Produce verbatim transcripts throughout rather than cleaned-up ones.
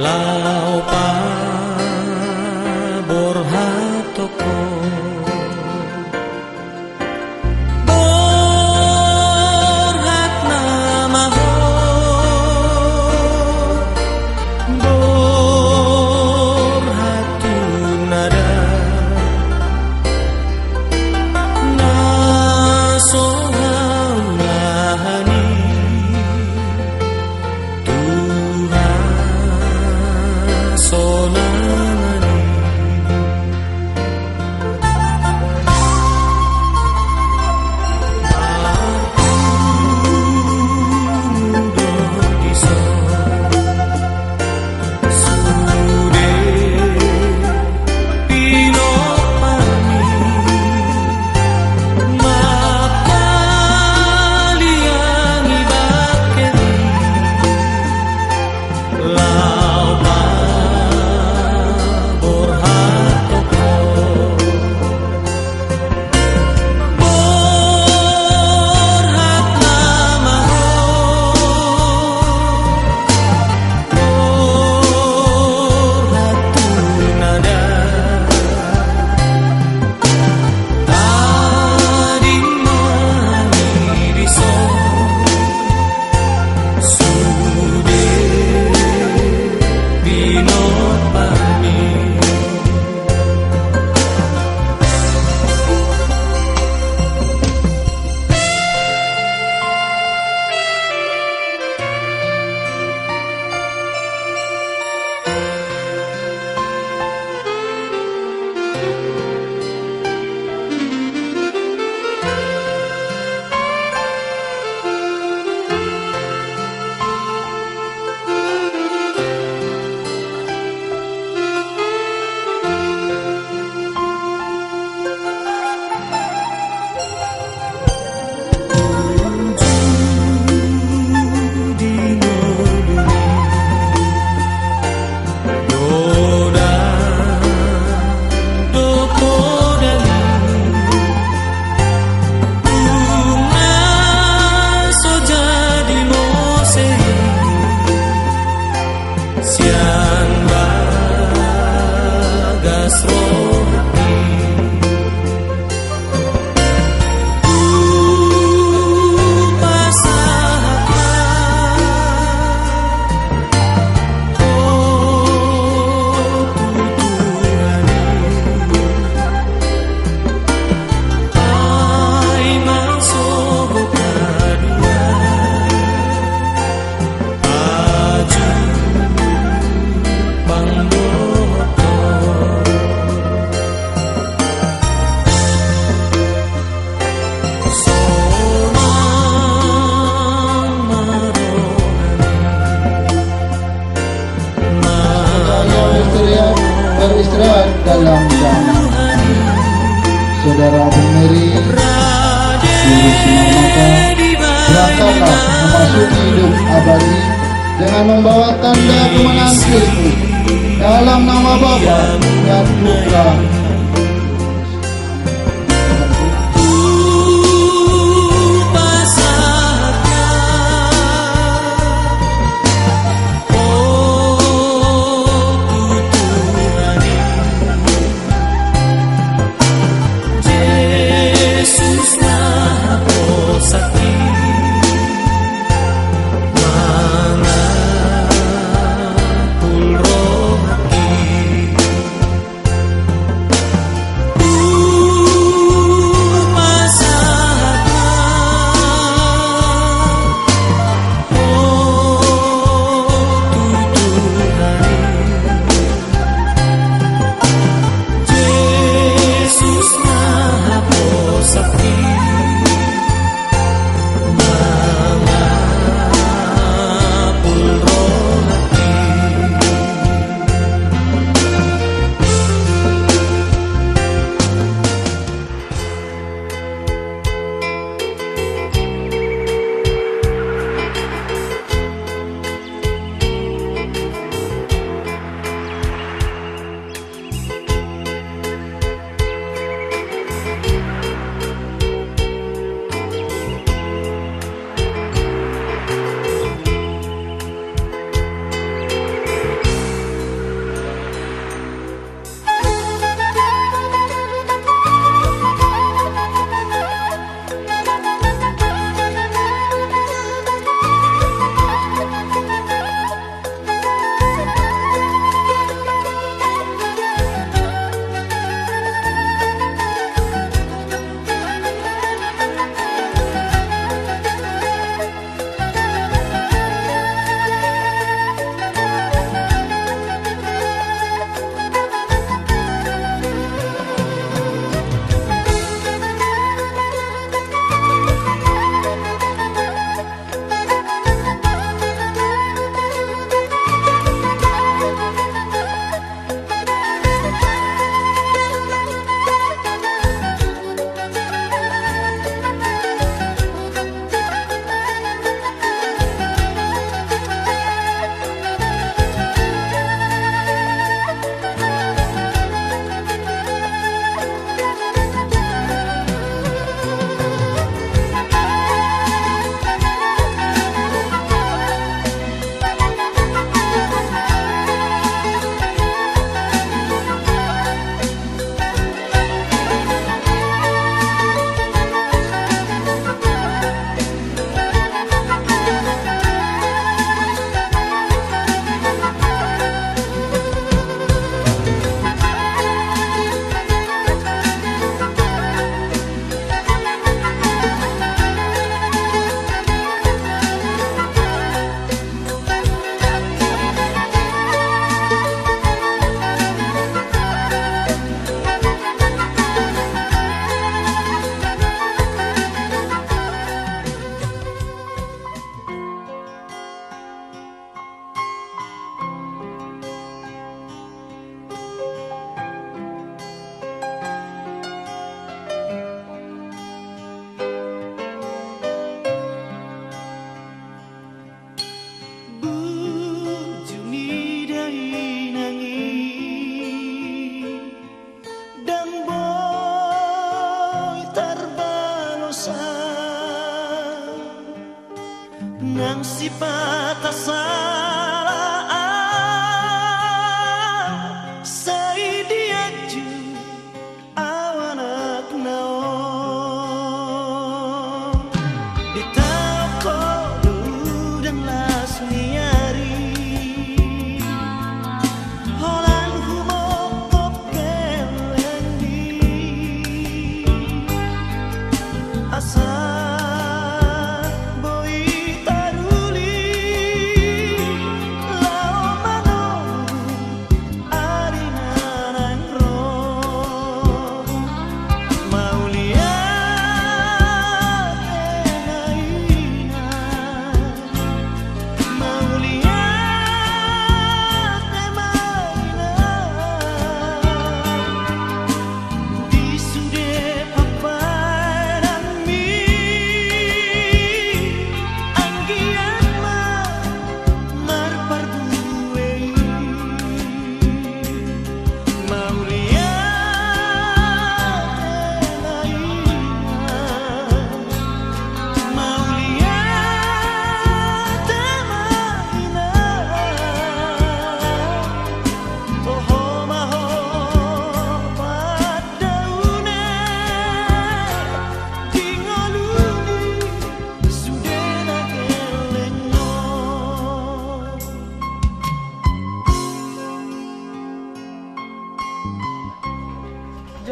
Laho paborhathon Ho. Borhat nama Ho, borhat tu na da, na so haulahan i, Tuhan sonang i. Laho paborhathon Ho. Borhat nama Ho, borhat tu na da, tading ma i dison, sude pinompar ni. Sian bagas rohangki hupasahat ma, o Tuhan i, ai ma sogot haduan. Ajuhon pangboto. Sonang ma rohami. Saudara yang beristirahat, beristirahat dalam damai. Saudara Bung Meri, Guru Sinar Mata, berangkatlah memasuki hidup abadi dengan membawa tanda kemenangan Kristus. Dalam nama Bapa dan Putra.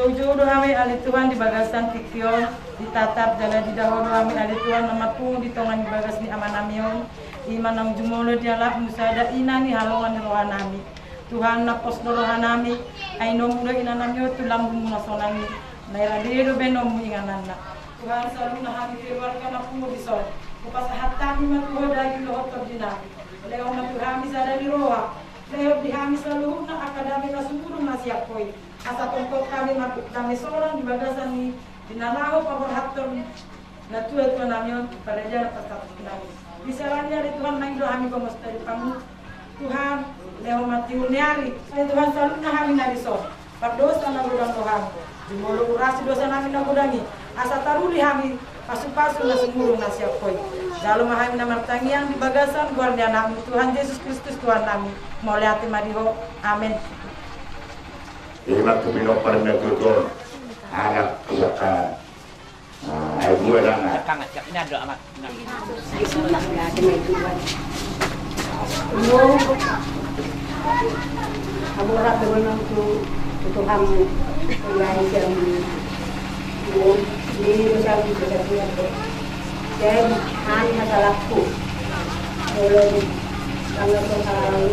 Joujou do hami ale Tuhan di bagasan tingki on, ditatap jala didaho do hami ale Tuhan na marpungu di tonga ni bagas ni amanami on, i ma naung jumolo dialapmu sada ina ni halongan ni rohanami. Tuhan, na pos do rohanami, ai nommu do inanami on tu lambungmu na sonang i, na rade do bahenonmu ingananna. Tuhan, saluhutna hami keluarga na pungu dison, hupasahat hami ma tu Ho daging dohot tondinami. Lehon ma tu hami sada ni roha, lehon di hami saluhutna angka dame na sumurung na sian Ho i. Asa tongtong hami mardame sonang di bagasan ni na laho paborhathon natuatuanami on, parajaan parsatupnami. Di sala ni ari Tuhan, mangido hami gomos tadi pangu Tuhan, lehon ma tiur ni ari. Ale Tuhan, saluhutna hami na dison, pardosa na godang do hami. Jumolo urasi dosanami na godang i, asa taruli hami pasupasu na sumurung na sian Ho i. Jalo ma hami na martangiang di bagasan goar ni Anakmu Tuhan Jesus Kristus Tuhannami. Mauliate ma di Ho. Amen. Ima tu pinompar na tutu on, anak, siapa? Ah, ai dua anak. Tangan, siap. Ini ada anak. Nah. Aborat dengan tu, tu Tuhan. Mulai siang. Ini dosa, dosa dia. Jadi, hanya salahku. Kalau di, kalau kau salah,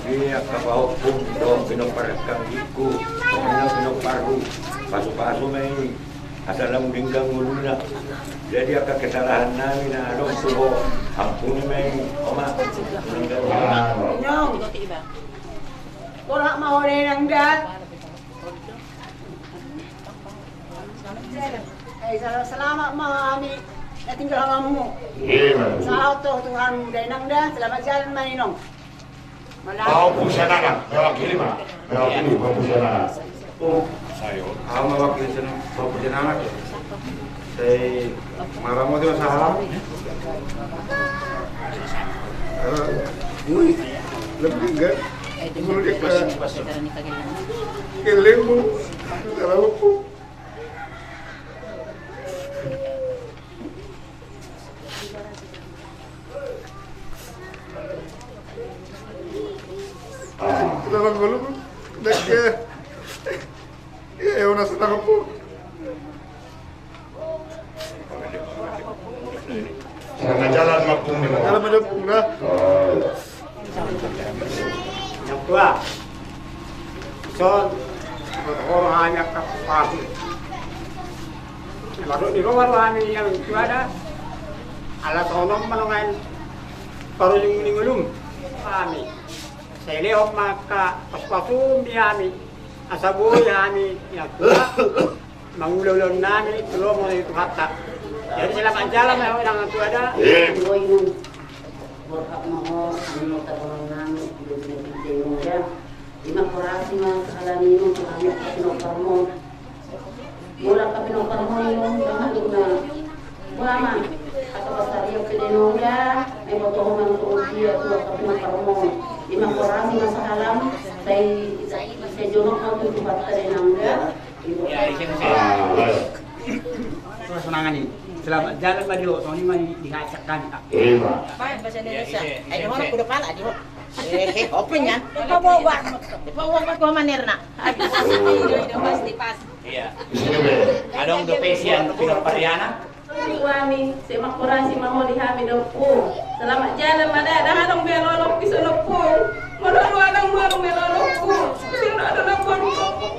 Jadi angka pahompung dohot pinompar, angka anggiku, pinompar, pinompar, pasupasu ma i. Asa lam denggan ngoluna. Jadi angka kesalahan nami na adong tu ho, ampuni ma i, Oma. Nyong. Borat ma ho da inang da. Eh, sel-, selamat ma hami na tinggal hamu. Sahat tu Tuhanmu da inang da, selamat jalan ma inong. Pahompung sian anak, mewakili ma. Mewakili pahompung sian anak. Ayo, au mewakili sian pahompung sian anak. Sai maramoti ma sahala. Eh, ui, lebih enggak. Menurut dia ke, ke lembu. Salah hukum. Kenapa ngoluk? Nek ya. Ya, ya, udah senang apa? Jalan ma pung, jalan ma pung dah. Oh, iya. Natua. Son, horo hami angka pasu. Baru di rumah hami yang tua ada. Ala sonom manongan. Parujung ni ngolum. Hami. Sai lehon ma angka pasupasu di hami. Asa boi hami yang tua. Mangula ulaon nami tu lomo ni Tuhanta. Jadi selamat jalan ma ho inang tu ada. Iya. Boi inang. Borhat ma ho, anu tabonan nami, di sini kita inang da. Ima horasi ma sahala ni inong tu hami angka pinomparmon. Molo angka pinomparmon inong, jangan duk na. Mama, angka pasarian pe inong da. Ima toho manang tu dia tu angka pinomparmon. Ima horasi ma sahalam, sai, sai jonok ma tu Tuhanta inang da. Terus menangani. Selamat jalan ma di ho, songon i ma di, di hacak kami, Kak. Iya, Pak. Baik, bahasa Indonesia. Iya, iya, iya. Eh, di ho, kuda pala, di ho. Eh, eh, open ya. Depa bawa. Depa bawa, bawa manerna. Habis. Oh. Iya, iya, pasti, pasti. Iya. Di sini, Be. Adong dope sian Pino Pariana. Suami, sai ma horasi ma ho di hami da Ompung. Selamat jalan ma da, dang adong be lolok bisa Ompung. Molo adong, adong be lolok Ompung. Sino adong na baru Ompung.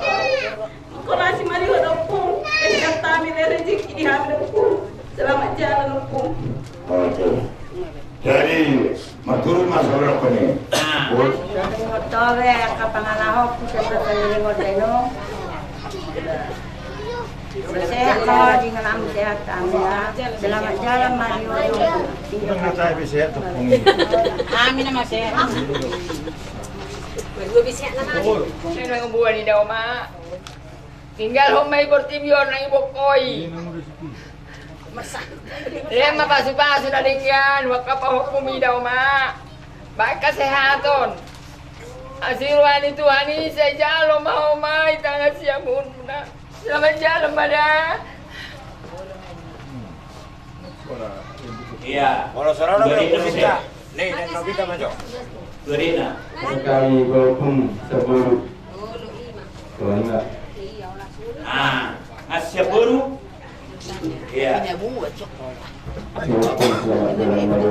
Horasi ma di ho da Ompung. Jadi kami le rezeki di hami da Ompung. Selamat jalan Ompung. Oke. Jadi, maturut ma saudara kami. Bos. Jadi, moto be, angka pangalahon, ku seperti ini, moto ino. Sehat ho, di ngana mu sehat, amin ya. Selamat jalan ma di ho. Amin, amin, sehat. Berdua bisa nama. Ini nang buah ni dao ma. Tinggalhon ma i portibi on nang i bokoi. Lehen ma pasupasu na denggan, angka pahompum i da, Oma. Bahen hasehaton. Asi roha ni Tuhan i, sai jalo ma, Oma, i tangan siamun na. Selamat jalan, Mada. Iya. Kalau saudara udah pusing, Kak. Nih, dan Novita maju. Dua dena. Sekali walaupun sebelum. Kalau enggak. Ah, ngasih boru. Iya. Selamat jalan, Mada.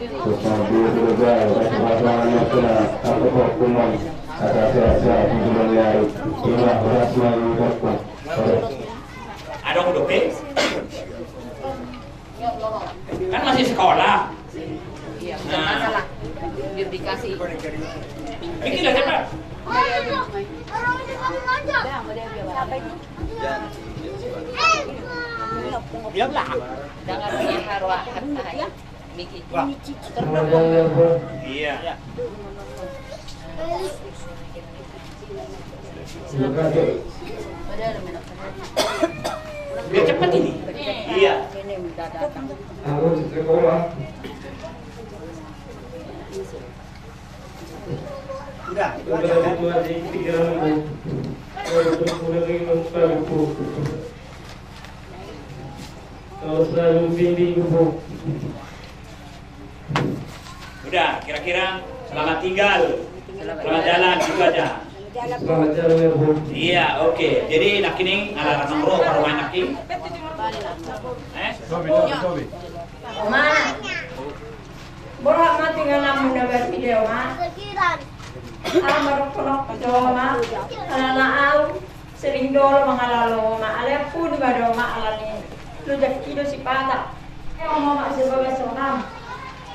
Terus nanti juga, ya, pasangan yang sudah satu hukuman atas sehat-sehat di bulan hari. Inilah beras melalui dokter. Ada udah, Pe? Kan masih sekolah. Iya, nah. Masalah. Biar dikasih. Bikin lah cepat. Biar lah. Jangan punya haru harta ya. Miki. Wah. Iya. Biar cepat ini. Iya. Aku di sekolah. Udah, itu aja. Udah, itu aja. Pikiranku. Terus mulai lagi, lupa, lupa. Kalau selalu bimbing, Bu. Udah, kira-kira selamat tinggal. Selamat jalan, gitu aja. Selamat jalan, ya, Bu. Iya, oke. Jadi, nangkining, ala ranong ro, baru main nangkining. Eh? Tobi, Tobi, Tobi. Oma. Borhat ma tu ingananmu na baru i da, Oma. Au ma dohononku, Oma. Alana au. Sering do mangalalo, Oma, alai ampuni ma da, Oma, alani lojakku do sipata. Ia, Oma, ma sebagai sonang.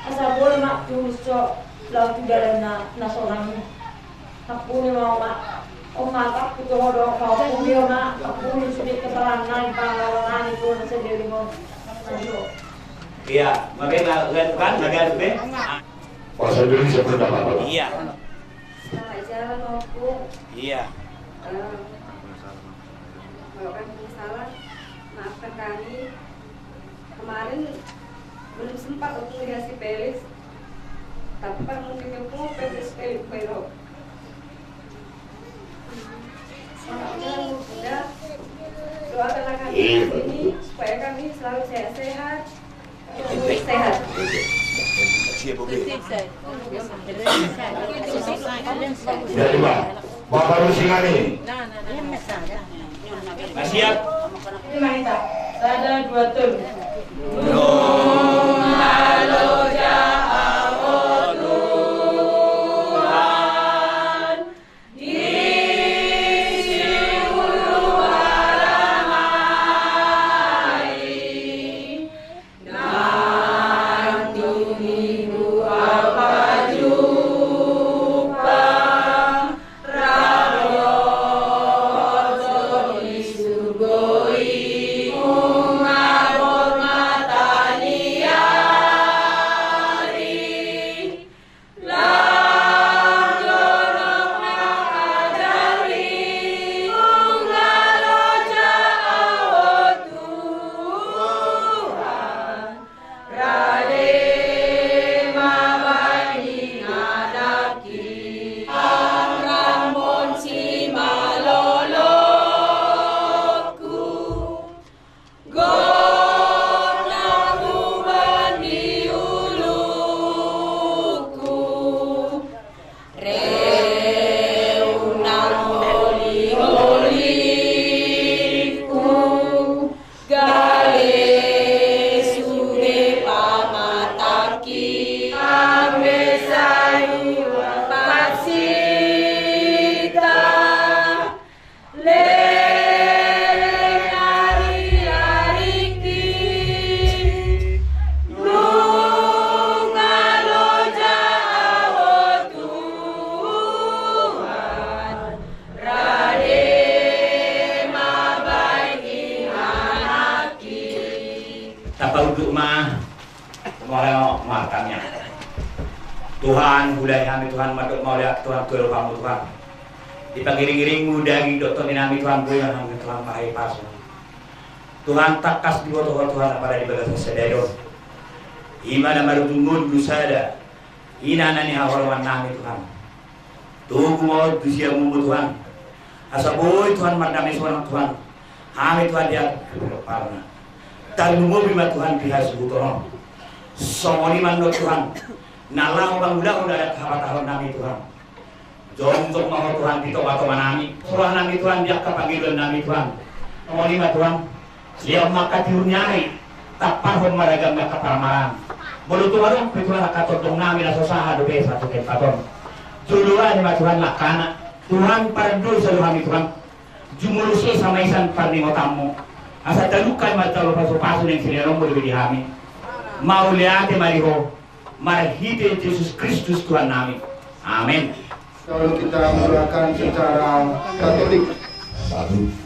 Asa boi ma tulus so lao tu dalan na sonang i. Ampuni ma, Oma. Oma, tak kutu ho do, Oma, ampuni, Oma, ampuni sude kesalahan nami, pangalaho nami, Oma, sendiri, Oma. Iya, makanya nggak kan, nggak ada, Be. Bahasa Indonesia pun nggak apa-apa. Iya. Selamat jalan, Ompung. Iya. Eh, kalau kami salah, maafkan kami. Kemarin belum sempat Ompung dikasih pelis. Tapi pas mungkin Ompung pelis, pelis baru. Selamat jalan, Bunda. Doakanlah kami di sini supaya kami selalu sehat-sehat. Jadi, Bang, Bapak Rusingani. Nah, siap. Sada, dua, tolu. Gok na huban di uluku, reu nang holi-holiku, gale sude pamatangki, anggo sai huampasita. Leleng ari-ariki, nunga loja au Tuhan, rade ma baen ingananki. Tapaunduk ma. Mauliate ma hata-Mu. Tuhan, huhut hami Tuhan mandok mauliate Tuhan tu adopanMu Tuhan. Di pangiring-iringMu daging dohot tondi nami Tuhan, boi ma hami Tuhan marhahipason. Tuhan, tangkas diboto Ho Tuhan apala di bagasan sadari on. I ma na marujung ngolu sada, i na na nihaholongan nami Tuhan. Togu ma on tu siamunmu Tuhan. Asa boi Tuhan mardame sonang Tuhan. Hami Tuhan di atas parna. Tarlumobi ma Tuhan di hasuhuton on. Songon i ma annon Tuhan. Na laho mangulahon adat habatahon nami Tuhan. Jongjong ma Ho Tuhan di tongatonga nami. Roha nami Tuhan di angka pangidoan nami Tuhan. Songon i ma Tuhan. Ia ma angka tiur ni ari. Tamparhon ma ragam ni angka paramaran. Molo tung adong pe Tuhan angka tondong nami na so sahat dope sahat tu tempat on. Jolo roha ni ma Tuhan langkana. Tuhan, pardosa do hami Tuhan. Jumolo sesa ma i sian parningotanmu. Asa taluhon ma jalo pasupasu na sian sileanonmu dope di hami. Mauliate ma di Ho. Marhite Jesus Kristus Tuhan nami. Amen. Kalau kita mulakan secara Katolik,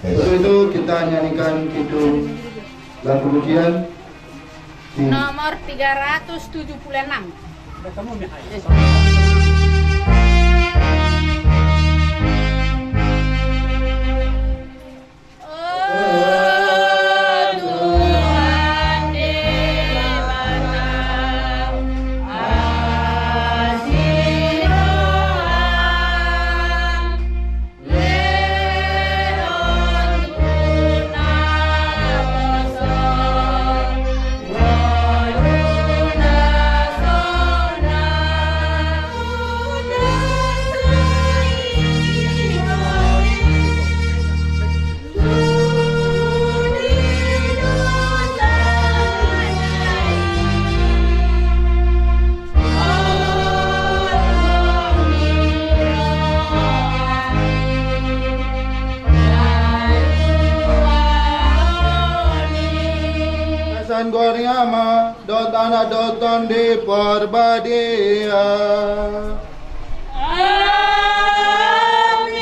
untuk itu kita nyanyikan kidung lagu pujian di nomor tiga ratus tujuh puluh enam. Sian goar ni Ama dohot Anak dohot Tondi Porbadia. Amin.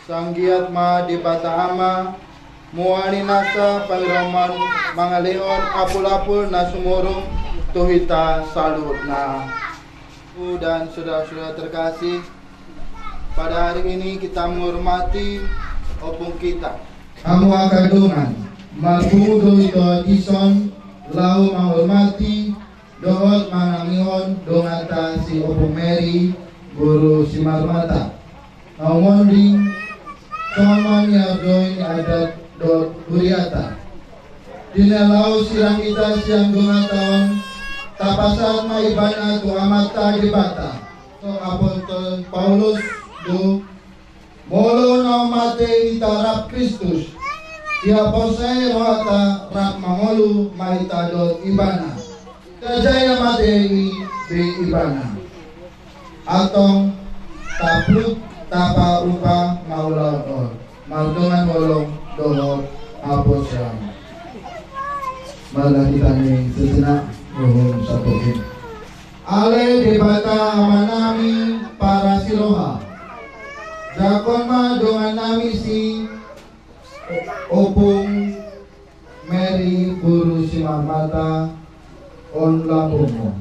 Sai anggiat ma Debata Ama, mual ni nasa pangidoan, mangalehon apulapul na sumurung tu hita saluhutna. Ibu dan saudara-saudara terkasih, pada hari ini kita menghormati ompung kita. Hamu angka dongan, marpungu do ito dison laho manghormati dohot manangihon donganta si Ompung Mary boru Simarmata. Naung monding songon niardoi ni adat dohot huriata. Di na laho sirang hita sian donganta on, tapasahat ma ibana tu Amanta Debata. Songon Apostel Paulus do, molo naung mate hita rap Kristus, dihaporsea rohanta rap mangolu ma hita dohot ibana. Gabe na mate i be ibana. Antong taput tapaupa ma ulaon on mardongan holong dohot haporseaon. Marga hita ni sejenak mohon sapukin. Ale Debata Amanami parasi roha, jangkon ma dongannami si Ompung Mary boru Simarmata on lambungmu.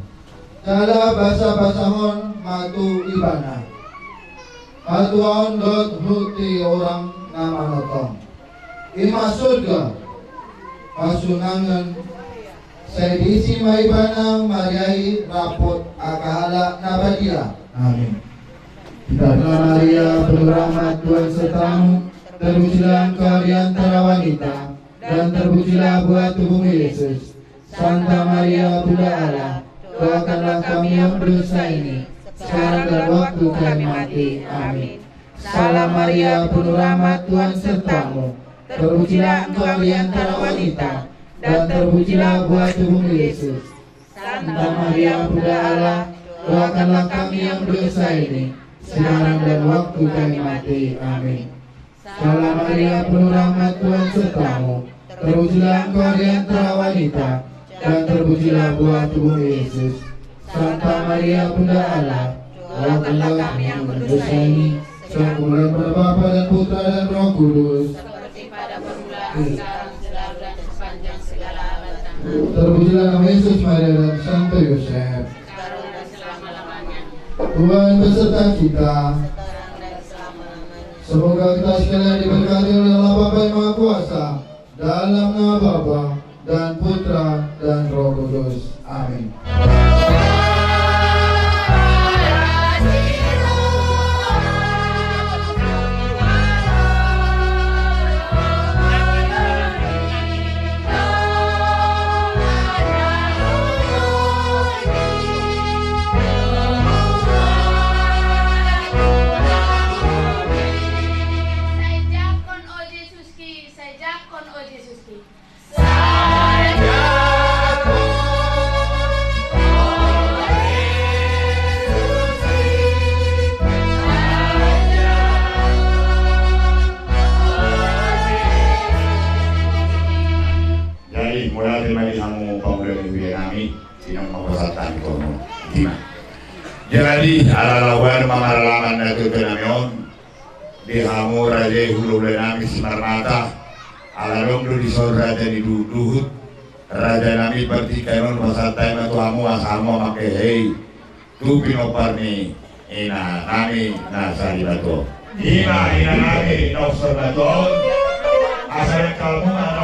Jala basabasahon ma tu ibana hatuaon dohot hatigoran na manongtong, i ma surga, hasunangan. Sai diisi ma ibana marhite rap dohot angka halak na badia. Amin. Kita doa Maria, penuh rahmat, Tuhan sertamu, terpujilah engkau di antara wanita, dan terpujilah buah tubuhmu Yesus. Santa Maria, Bunda Allah, doakanlah kami yang berdosa ini, sekarang dan waktu kami mati. Amin. Salam Maria, penuh rahmat, Tuhan sertamu. Terpujilah engkau di antara wanita, dan terpujilah buah tubuhmu Yesus. Santa Maria, Bunda Allah, doakanlah kami yang berdosa ini, sekarang dan waktu kami mati. Amin. Salam Maria, penuh rahmat, Tuhan sertamu. Terpujilah engkau di antara wanita, dan terpujilah buah tubuhmu Yesus. Santa Maria, Bunda Allah, doakanlah kami yang berdosa ini, sekarang dan waktu kami mati. Amin. Seperti pada permulaan, sekarang, selalu, dan sepanjang segala abad zaman. Terpujilah nama Yesus, Maria, dan Santo Yosef. Sekarang dan selama-lamanya. Tuhan beserta kita. Sekarang dan selama-lamanya. Semoga kita sekalian diberkati oleh Allah Bapa yang Maha Kuasa, Dalam nama Bapa dan Putra dan Roh Kudus. Amin. Sai jangkon, o Jesuski, sai jangkon, o Jesuski. Jadi, mauliate ma di hamu pangula ni huria nami, sinamot ma pasahat nami tu hamu. Jadi, ala laho baen ma maralaman na tutu nami on, di hamu raja i hulahula nami Simarmata, ala adong do dison raja ni duhut-duhut, raja nami partingkian on pasahat hami ma tu hamu asa hamu ma mangkehe i tu pinompar ni ina nami na sarimatua. Ima ina nami na sarimatua on, asa dengke hamu ma na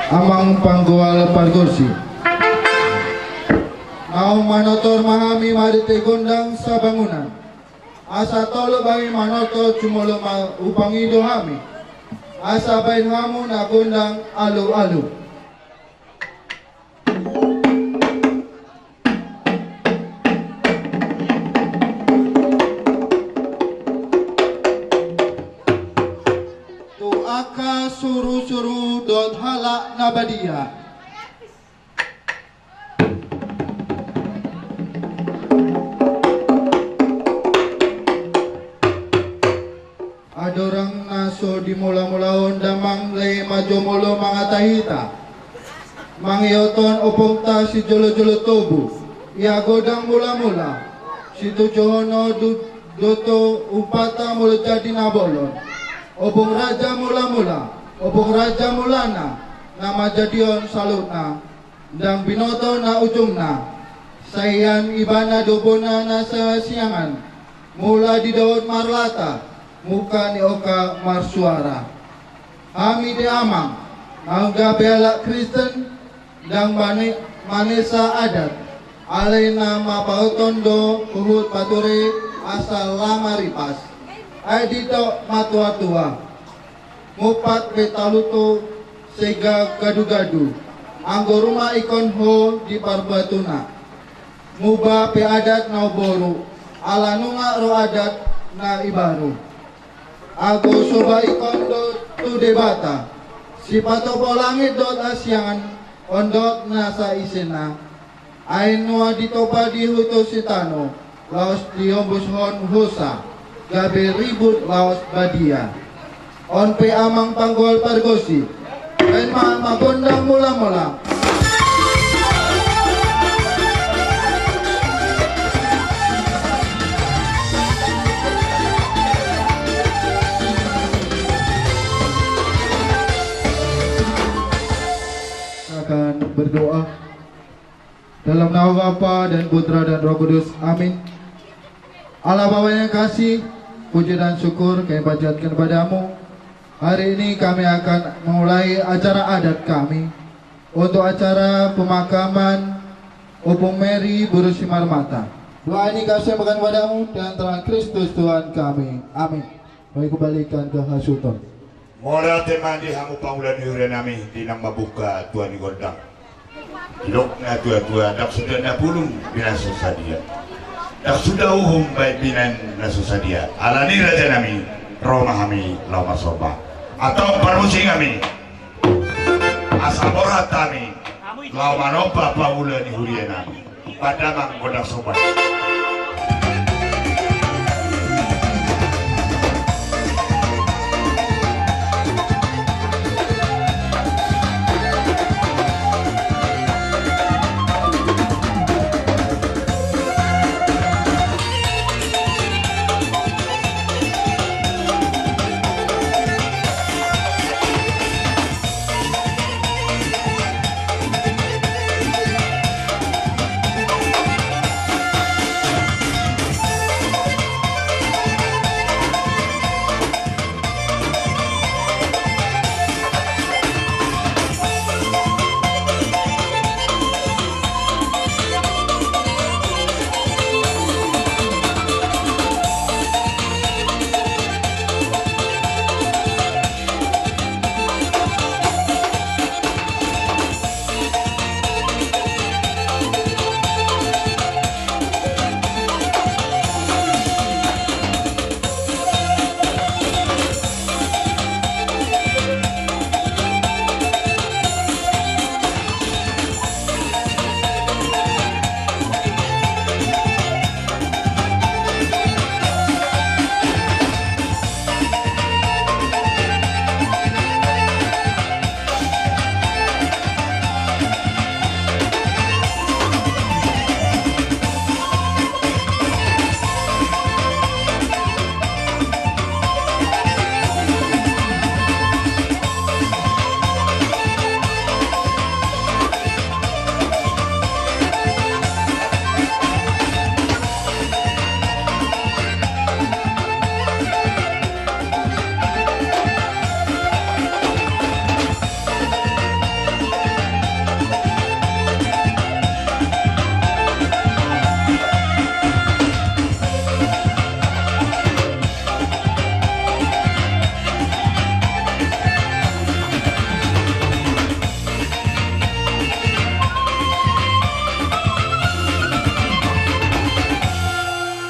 Amang panggual pargonsi. Naung manortor ma hami marhite gondang sabangunan. Asa tolop hami manortor jumolo ma hupangido hami. Asa baen hamu na gondang alu-alu. Tu angka suru-suru dohot halak na badia. Andorang na so dimula-mula on damang, lae ma jumolo mangatahita. Mangihuthon ompungta sijolo-jolo tubu, ia gondang mula-mula, situjuhon do tu umpata molo jadi na bolon. Ompung raja mula-mula, ompung raja mulana, na manjadion saluhutna. Ndang binoto na ujungna, sai hian ibana do bona na sahasiangan. Mula didok marlata, mungka ni oka marsuara. Hami di amang, naung gabe halak Kristen, ndang mane-, manesa adat, alai na mapaoton do huhut pature asa lam maripas. Ai didok matua-tua, mumpat pe talutu sega gadu-gadu, anggo ruma ingkon ho di parbatuna. Muba pe adat na umboru, ala nunga ro adat na imbaru. Anggo soba ingkon do tu Debata, sipatopo langit dohot hasiangan, on dohot nasa isina. Ai nunga ditompa dihutusi tano, laos diombushon hosa, gabe ribut laos badia. On pe amang panggual pargonsi, baen ma gondang mula-mula. Akan berdoa. Dalam nama Bapa dan Putra dan Roh Kudus. Amin. Allah Bapa yang kasih, puji dan syukur kami panjatkan padamu. Hari ini kami akan memulai acara adat kami untuk acara pemakaman Ompung Mary Boru Simarmata. Doa ini kami sampaikan padamu dalam terang Kristus Tuhan kami. Amin. Kami kembalikan ke hasuhuton. Mauliate ma di hamu pangula ni huria nami, di naung mambuka tua ni gondang. Didok na tua-tua, ndang suda na bulung baen na so sadia. Ndang suda uhum baen baenan na so sadia. Alani raja nami, ro ma hami laho marsomba. Antong parmusik nami. Asa borhat hami laho manompa pangula ni huria nami. Panda ma gondang somba.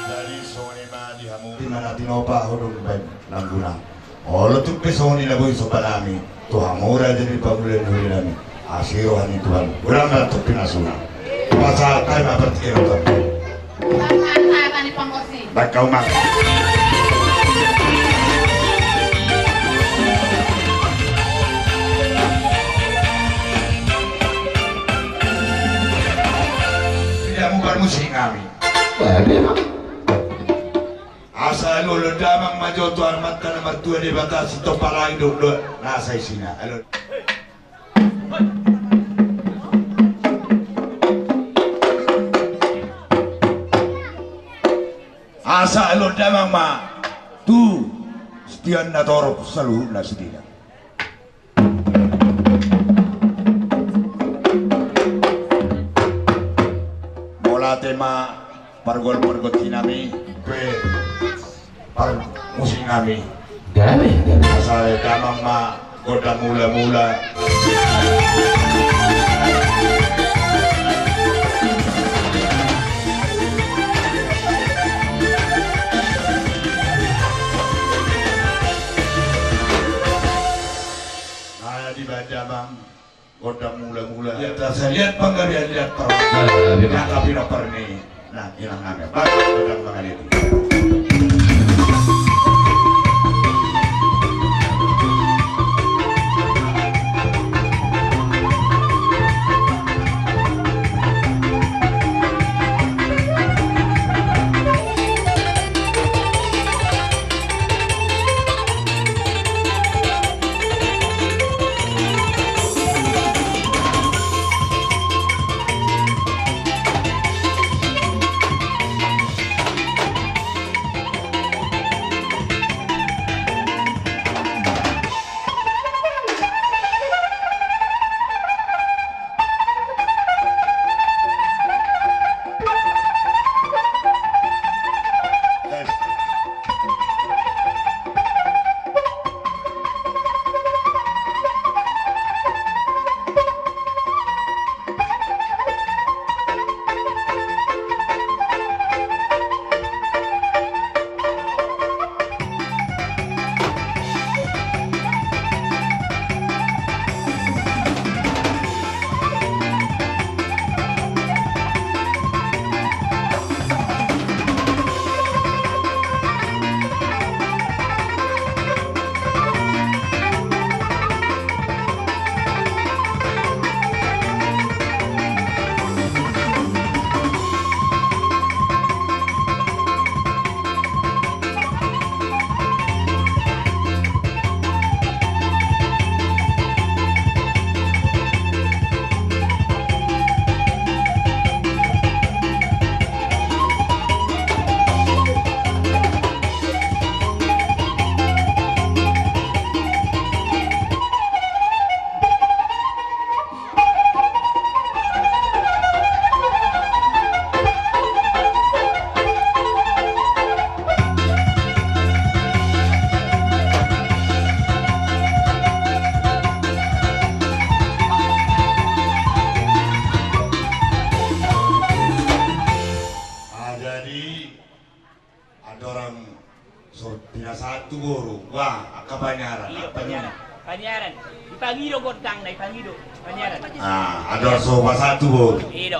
Jadi songon i ma di hamu, di mana tinopa ho dung baen langguna. Olo tung pe songon i na boi somba nami tu hamu raja ni pangula ni huria nami. Asi roha ni Tuhan. Godang ma tong pinasuna. Pasahat hami ma partingkian on. Pasahat hami panggosi. Bangka umang. Tidak mau parmusik kami. Asa alualu damang ma jo tu Amanta na martua Debata, sitompa langit dohot nasa isina. Alualu. Asa olo damang ma tu setian na torop saluhutna sidina. Mauliate ma pargol pargonti nami pe parmusik nami. Gabe, gabe. Asa damang ma gondang mula-mula. Nah, di baja bang. Gondang mula-mula. Liat asa liat panggabean, liat parmata. Nah, memang. Liat pinompar ni. Nah, inang nami. Bagus, gondang mangaliat. Ah, jadi andorang so pinasahat tu boru, wah, angka panyaran. Iyo, apa panyaran. Panyaran. Dipangido gondangna, dipangido. Panyaran. Ah, andorang so pasahat tu boru. Iyo.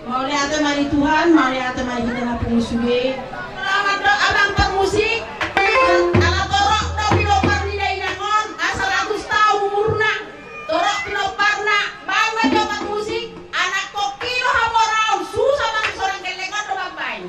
Mauliate ma di Tuhan, mauliate ma di hita na pungu sude. Selamat do abang parmusik. Ala torop do pinompar ni dainang on, asa saratus taon umurna. Torop pinomparna, bang ma jo parmusik, anak koki do hamoraon, susa bang sorang gellengon do bang baen.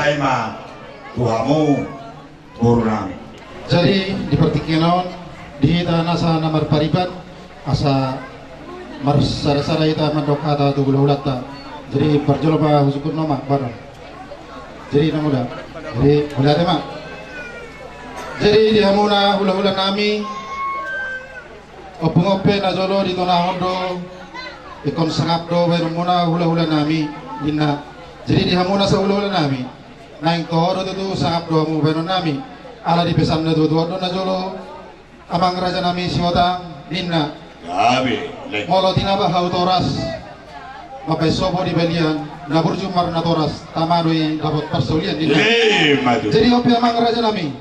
Ai ma tu hamu boru nami. Jadi di partingkian on, di hita nasa na marpariban, asa marsada-sada hita mandok hata tu hula-hulanta. Jadi parjolo ma husungkun nama baru. Jadi na muda. Jadi mauliate ma. Jadi di hamuna hula-hula nami, ompung on pe na jolo ditonahon do, ingkon sangap do baenonmuna hula-hula nami, ninna. Jadi di hamuna sa hula-hula nami, naeng toho do tutu sangap do hamu baenon nami. Ala dipesan na tuatua do na jolo, amang raja nami Sihotang, ninna. Gabe, lek. Molo tinaba hau toras, mambaen sopo di balian, na burju marnatoras, tama do i dapot parsaulian, ninna. Ima tutu. Jadi on pe amang raja nami,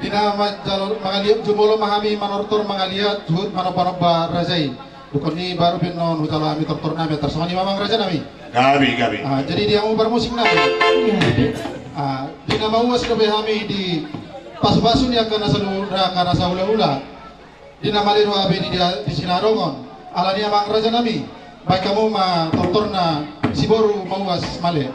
di na manjalo mangaliat, jumolo ma hami manortor mangaliat, huhut manomba-nomba raja i. Dungkon ni baru pe annon hujalo hami tortor nami, tarsongon i ma amang raja nami. Gabe, gabe. Ah, jadi di hamu parmusik nami. Ah, di na mauas dope hami di pasu-pasu ni angka na salu-, angka na sahula-hula. Di na male do hape di, di, di sinarongon. Alani i amang raja nami, baen hamu ma tortorna siboru mauas male.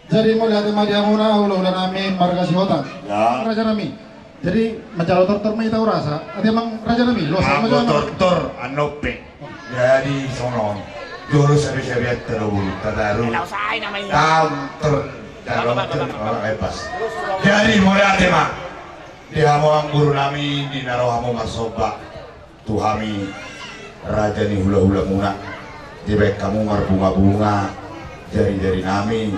Jadi mauliate ma di hamuna hulahula nami marga Sihotang. Ya. Raja nami. Jadi manjalo tortor ma hita, hurasa. Ate amang raja nami, los. Anggo tortor, annon pe. Jadi songon on. Jolo sabe-sabe ate do bulu tataru. Tam ter jalo ter. Jadi mauliate ma di hamu amang guru nami di na ro hamu marsomba tu hami raja ni hulahulamuna, dibaen hamu marbungabunga jarijari nami,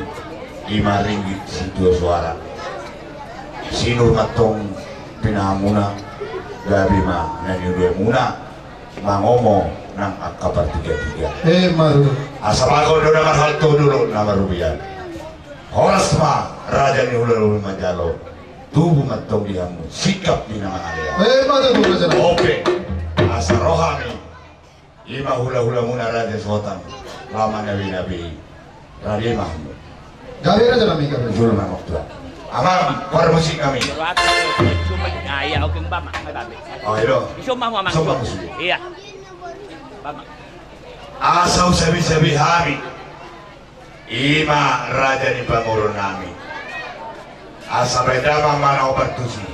i ma ringgit sitio soara. Sinur ma antong pinahanmuna, gabe ma na niuluanmuna mangomo nang angka partigatiga. Emma tutu. Asa bagot do na marhalto, dolok na marrubean. Horas ma raja ni hulahulamuna manjalo. Tubu ma antong di hamu sikap ni na mangalean. Emma tutu, raja nami. Ope, asa ro hami, i ma hulahulamuna raja Sihotang, laho manabenabe i. Rade ma hamu. Gabe, raja nami, gabe. Jolo ma, amang tua. Amang, parmusik nami. Ah, iya, oke, Bama. Oh, iya do. Isomba hamu, amang. Somba musik. Iya. Bama. Asa husabisabi hami. I ma raja ni pamoruon nami. Asa baen damang ma na opat tusi.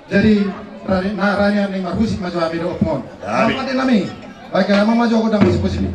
Jadi, rani, na, rani ani marhusip ma jo hami dohot ompung on. Hami. Amang pande nami, baik nama ma jo godang sipu-sipu.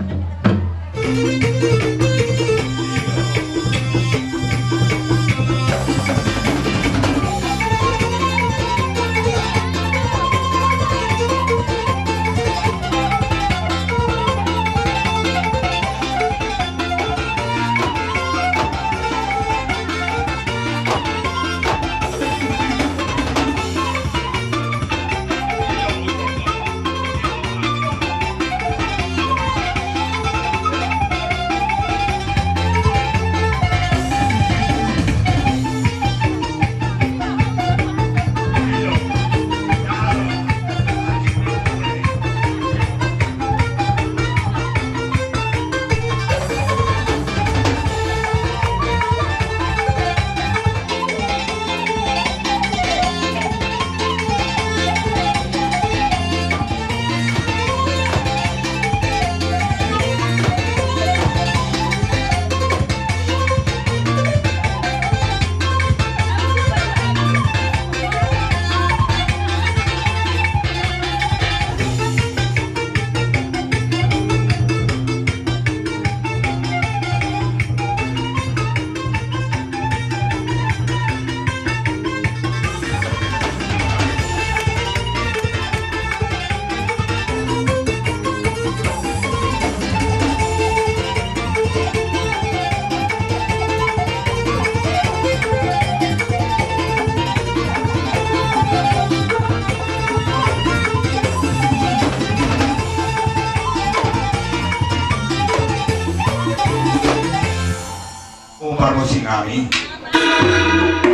Parmusik nami,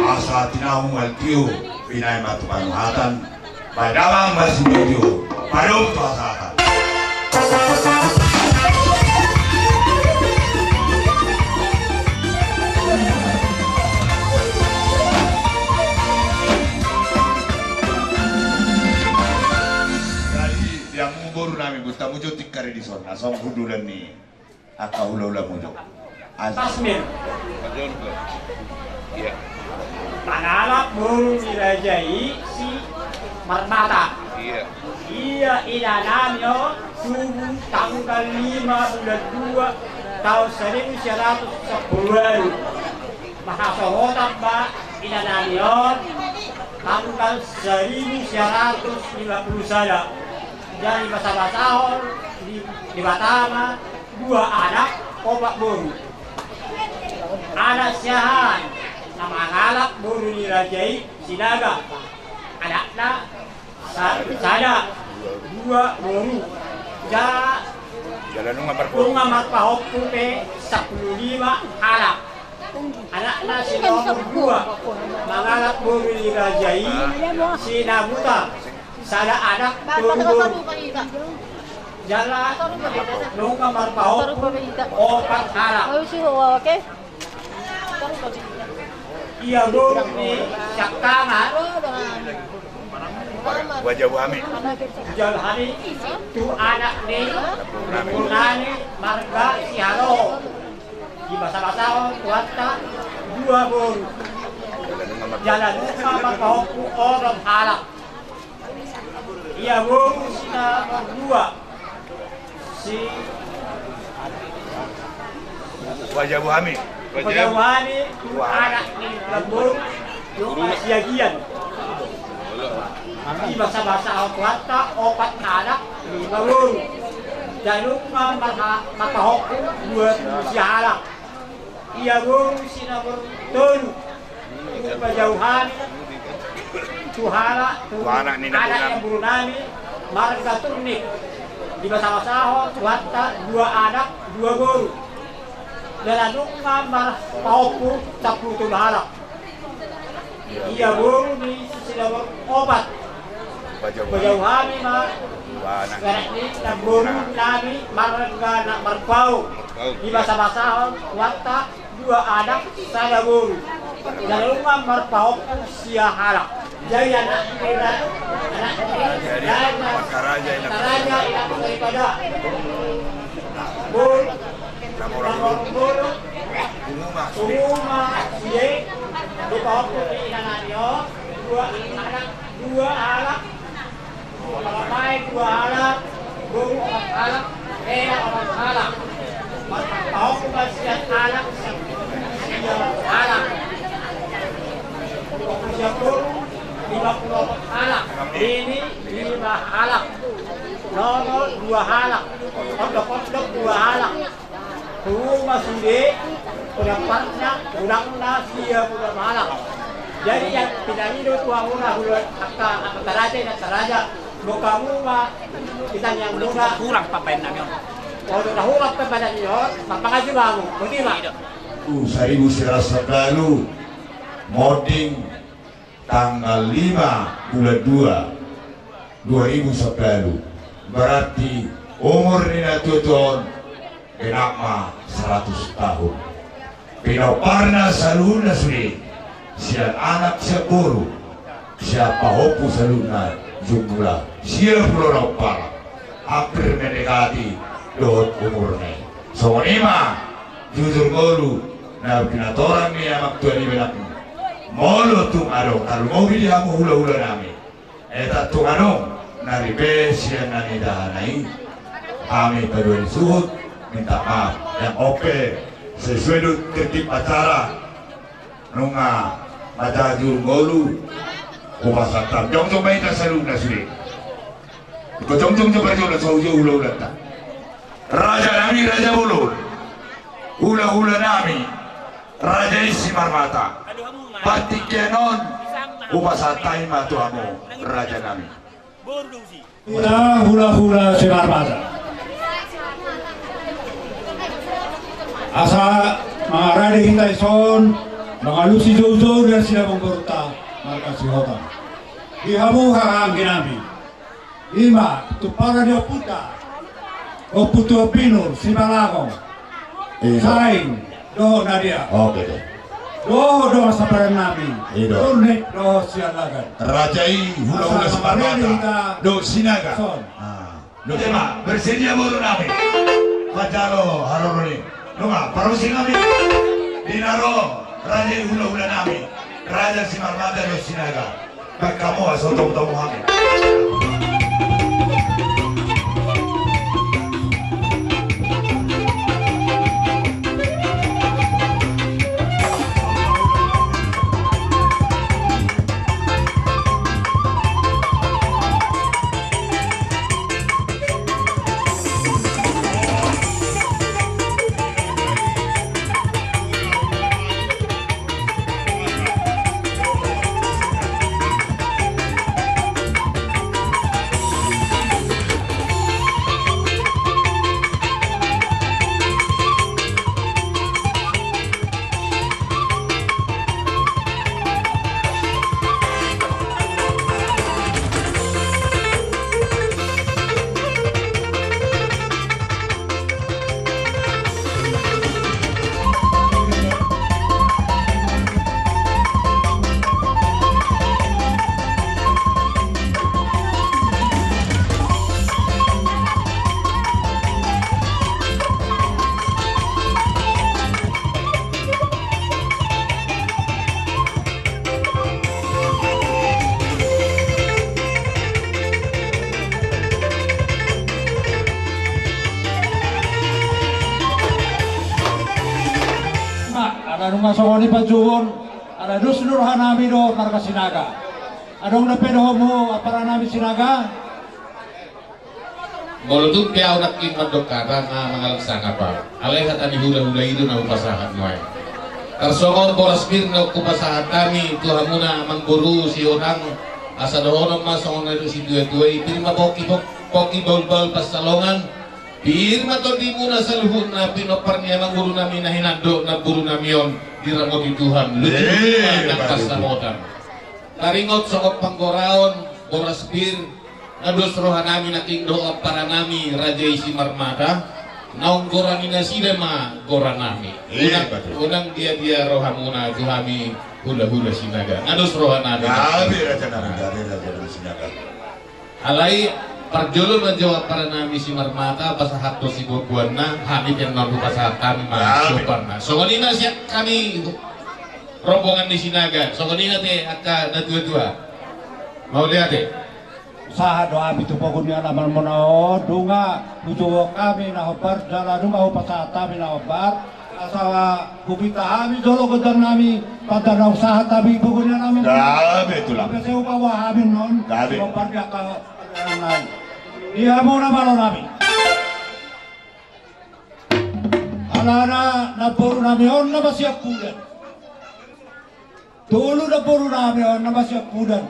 asa tinahu maltio, binaen ma tu panuhatan, baen damang ma sinuju, padomu tu hasahatan. Jadi, di hamu boru nami, buat hamu jo tingkari di son, na songon hundulan ni angka hula-hula mujur. Tasmir. Iya. Mangalap boru ni raja i si Marmata. Iya. Ia ina nami on tubu tanggal lima bulan dua taon saribu sia ratus sampulu ualu. Marhasohotan ma ina nami on tanggal saribu sia ratus lima pulu sada. Jadi basa-basahon di, di Batam ma dua anak, opat boru. Anak siahaan na mangalap boru ni raja i Sinaga. Anakna sa-, sada, dua boru. Ja-, jala nunga marpahompu. Nunga marpahompu pe sampulu lima halak. Anakna si nomor dua mangalap boru ni raja i si Nabuta. Sada anak tolu boru. Jala nunga marpahompu opat halak. Ia boru ni siangkangan Jalo hami tu anak ni, ni marga Sihaloho. Dibasa-basahon Tuhanta dua boru. Jala nunga marpahompu onom halak. Ia boru si nomor dua si Pajabu hami. Pajabu hami tu anak ni Lambung, tu Siagian. Dibasa-basahon Tuhanta opat anak, lima boru. Jala nunga marha-, marpahompu dua pulu sia halak. Ia boru si nomor tolu. Pajabu hami tu halak, tu anak ni boru nami marga Turnik. Dibasa-basahon Tuhanta dua anak, dua boru. Jala nunga marpahompu sampulu tolu halak. Ia boru ni si nomor opat. Pajabu hami ma tu anak ni boru nami marga Nakmarbau. Dibasa-basahon Tuhanta dua anak, sada boru. Jala nunga marpahompu sia halak. Jadi anak ni, anak ni, jadi anak raja, anak raja, anak daripada boru, nomor boru, uma sude, dipahompu di ina nami on, dua anak, dua Halak. Marpaopat sian anak, sian halak. Sian boru, lima pulu opat halak. Bini, lima halak. Nonggor, dua halak. Ondok-ondok, dua halak. Tu ma sude, pendampingna, udangna, sia, uda malak. Jadi, yang pinangido tu hamuna, hula, angka, angka taraja, inanta raja. Boha hamu ma, kita yang muda. Kurang pambaen nami on. Untuk tahu apa pada nyo, apa ngaji bamu, bagaimana? Saribu seratus sabalu, monding tanggal lima bulan dua, dua ribu sabalu. Berarti umur ni na tuatua on genap ma seratus tahun. Pinomparna saluhutna sude, sian anak sian boru, sian pahompu saluhutna jumlah sia pulu onom halak. Hampir mendekati dohot umurna i. Songon i ma, jujur ngolu, na pinatorang ni amang tua ni benak. Molo tung adong tarlumobi di hamu hulahula nami, eh, tung adong na ripe sian na nidahana i, hami paduahon suhut minta maaf. Yang ope, sesuai do tertib acara, nunga manjajur ngolu, hupasahat hami jongjong ma hita saluhutna sude. Jongjong jo parjolo, saujou hulahulanta. Raja nami, raja bolon. Hulahula nami, raja i Simarmata. Partingkian on, hupasahat hami ma tu hamu, raja nami. Hita hulahula Simarmata. Asa mangarade hita dison, mangalusi joujou di nasida amangborunta marga Sihotang. Di hamu hahaanggi nami. I ma, tumparan ni ompunta. Ompu Tuan Binur, Simalakong. Iya. Saing, dohot Nadia. Oke deh. Dohot dongan saudara nami. Iya. Turnip, dohot Sialagan. Raja i, hulahula Simarmata. Dohot Sinaga. Son. Ah. Dohot Sinaga. Bersedia boru nami. Pajalo, haroro ni. Nunga, parusi nami. Di na ro, raja i hulahula nami. Raja Simarmata dohot Sinaga. Baen hamu asa hutomutomu hami. Ala nunga songon i panjouon, ala dos do roha nami dohot marga Sinaga. Adong dope dohononmu ampara nami Sinaga? Molo tung pe ahu nangkin mandok hata, nga mangalap sangap ahu. Alai hata ni hulahula i do na hupasahat nuaeng. Tarsongon boras pir na hupasahat hami tu hamuna amangboru Sihotang, asa dohonon ma songon na nidok ni situatua i, pir ma pongki, pongki bahulbahul pansalongan, pir ma tondimuna saluhutna, pinompar ni amangboru nami na hinandok namboru nami on, diramoti Tuhan. Luju nang pansamotan. Taringot songon panggoraon boras pir, na dos roha nami nangkin dohot ampara nami raja i Simarmata, naung gora ni nasida ma gora nami. Unang diadia rohamuna tu hami hulahula Sinaga. Na dos roha nami. Gabe raja nami, gabe raja nami Sinaga. Alai parjolo ma jo ampara nami Simarmata pasahathon sibuanbuanna, hami pe annon hupasahat hami ma sopanna. Songon i ma sian hami rombongan ni Sinaga, songon i ma ate angka natuatua. Mauliate. Sahat do hami tu pogu ni alamanmuna on, nunga hujohot hami na hombar jala nunga hupasahat hami na hombar. Asa hupinta hami jolo gondang nami, panda naung sahat hami pogu ni alamanmuna. Gabe tulang. Gabe, sai hupaboa hami annon. Gabe. Hombar di angka nai. Di hamuna malo nami. Alana namboru nami on nama siampudan. Tolu namboru nami on nama siampudan.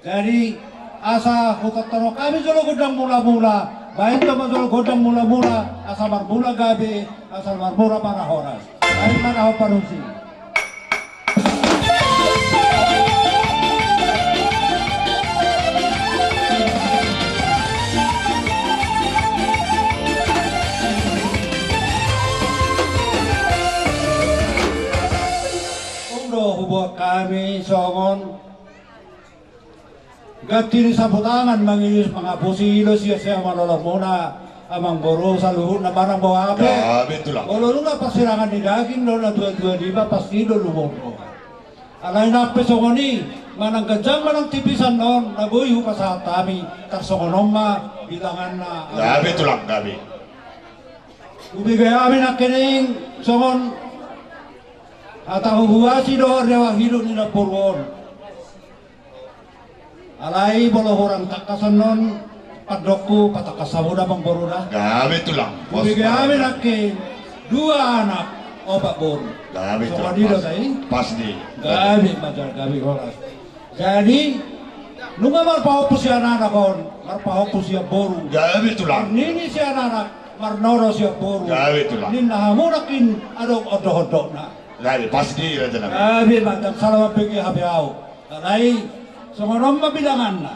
Jadi asa hutonton hami jolo gondang mulamula. Baen do ma jolo gondang mulamula. Asa marmula gabe, asa marmula ma na horas. Ai mana ho parusi. Tung do hubuat hami songon ganti ni saputangan mangius mangapusi do sian sian malolomuna amangboru saluhutna manang boha pe. Gabe tulang. Olo nunga parsirangan ni daging do na tua-tua niba pasti do lumon roha. Alai nang pe songon i manang ganjang manang tipis annon na boi hupasahat hami tarsongon on ma bilanganna. Gabe tulang gabe. Hubege hami nangkining songon hata huhuasi dohot rewa hidup ni namboru on. Alai molo hurang tangkas annon pandokku patangkas hamu da amangboru da. Gabe tulang. Hubege hami nangkin dua anak opat boru. Gabe tulang. Songon i do da i. Pasti. Gabe ma jala gabe horas. Jadi nunga marpahompu sian anak on marpahompu sian boru. Gabe tulang. Marnini sian anak marnono sian boru. Gabe tulang. Ninna hamu nangkin adong ondok-ondokna. Gabe pasti raja nami. Gabe ma jala sala mambege hape au. Alai songon on ma bilanganna.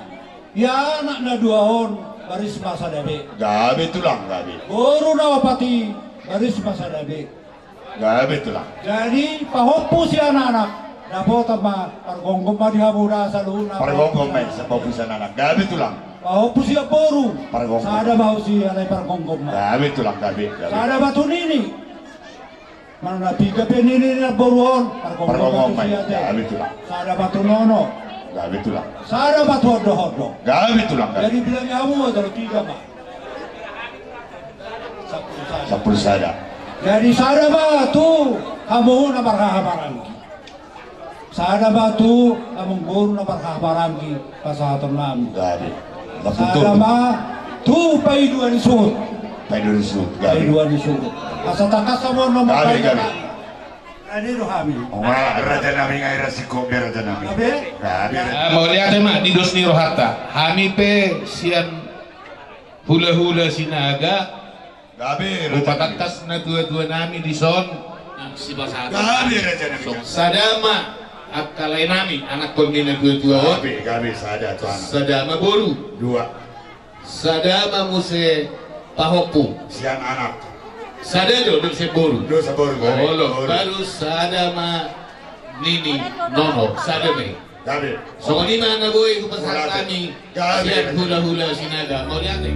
Ia anak na dua on baris ma sada be. Gabe tulang gabe. Boru na opat i baris ma sada be. Gabe tulang. Jadi pahompu sian anak dapotan ma pargomgom ma di hamu da saluhutna. Pargomgom ma i pahompu sian anak. Gabe tulang. Pahompu sian boru. Pargomgom. Sada ma husi alai pargomgom ma. Gabe tulang gabe. Sada ma tu nini. Manang na piga pe nini ni namboru on pargomgom ma i. Gabe tulang. Sada ma tu nono. Gabe tulang. Sada ma tu ondok-ondok. Gabe tulang gabe. Jadi bilangi hamu ma jolo piga ma. Sampulu sada. Jadi sada ma tu hamu na marhahamaranggi. Sada ma tu amangboru na marhahamaranggi pasahaton nami. Gabe. Sada ma tu paidua ni suhut. Paidua ni suhut. Gabe. Paidua ni suhut. Asa tangkas hamu annon. Gabe gabe. Raja nami ngai rasiko be raja nami. Gabe. Mauliate ma di dos ni rohanta. Hami pe sian hulahula Sinaga. Gabe raja nami. Hupatangkas na tuatua nami dison. Gabe raja nami. Sada ma angka lae nami anakkon ni na tuatua on. Gabe gabe sada tu anak. Sada ma boru. Dua. Sada ma muse pahompu. Sian anak. Sada do do sian boru. Do sian boru. Olo baru sada ma nini nono sada ma i. Gabe. Songon i ma na boi hupasahat hami. Gabe. Sian hulahula Sinaga mauliate.